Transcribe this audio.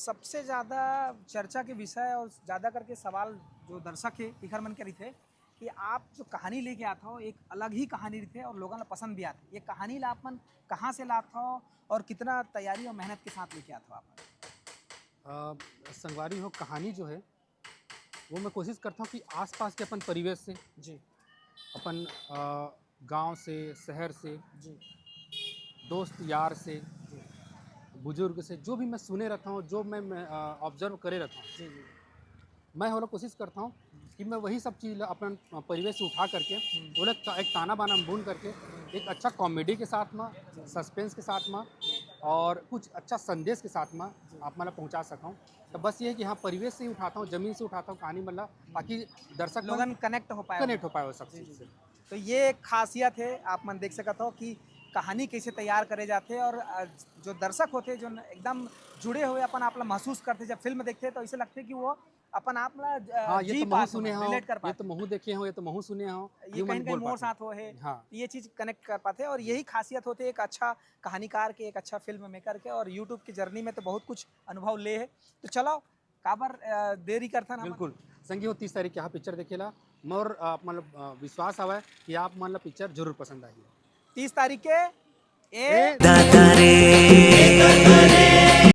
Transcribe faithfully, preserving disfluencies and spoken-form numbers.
सबसे ज्यादा चर्चा के विषय और ज्यादा करके सवाल जो दर्शक हे, एकर मन के रहिथे कि आप जो कहानी लेके आत हो, एक अलग ही कहानी रहिथे और लोगन ला पसंद भी आथे। ये कहानी ला आप मन कहाँ से लात हो और कितना तैयारी और मेहनत के साथ लेके आत हो आप? अ, संगवारी हो, कहानी जो है, वो मैं कोशिश करता हूँ कि आसपास के अपन परिवेश से, जी। अपन अ, गांव से, शहर से, जी। दोस्त यार से, जी। बुजुर्ग से, जो भी मैं सुने रहता हूँ, जो मैं, मैं ऑब्जर्व करे रहता हूँ, जी जी। मैं होला कोशिश करता हूँ कि मैं वही सब चीज़ ला अपन परिवेश से उठा करके, हम्म। वो लोग एक ताना बाना बुन करके, एक अच्छा कॉमेडी के साथ में, सस्पेंस के साथ में और कुछ अच्छा संदेश के साथ में आप मतलब पहुँचा सकूँ। तो बस ये है कि हाँ, परिवेश से ही उठाता हूँ, जमीन से उठाता हूँ कहानी मतलब, ताकि दर्शक लोगन कनेक्ट हो पाए। कनेक्ट हो पाए वो सब जी, चीज़ जी, से। तो ये एक खासियत है, आप मन देख सकत हो कि कहानी कैसे तैयार करे जाते हैं और अ, जो दर्शक होते हैं, जो एकदम जुड़े हुए अपन आप ला महसूस करते हैं, जब फिल्म देखते हैं तो ऐसे लगते हैं कि वो अपन आप ला अ, हाँ, ये जी तो पास महू सुने हो, हो, रिलेट कर ये पाते तो महू देखे हो, ये तो महू सुने हो, हैं। ये कहीं ना कहीं मोर साथ हो है, हाँ। ये चीज कनेक्ट कर पाते हैं और यही खासियत होती है एक अच्छा कहानीकार के, एक अच्छा फिल्म मेकर के। और यूट्यूब की जर्नी में तो बहुत कुछ अनुभव ले है। तो चलो, काबर अ, देरी करथन हमन। बिल्कुल। संगी हो, तीस तारीख के यहाँ पिक्चर देखेला, मोर अ, मतलब अ, विश्वास हवय कि आप मन ला पिक्चर जरूर पसंद आही। तीस तारीख के ए दादा रे।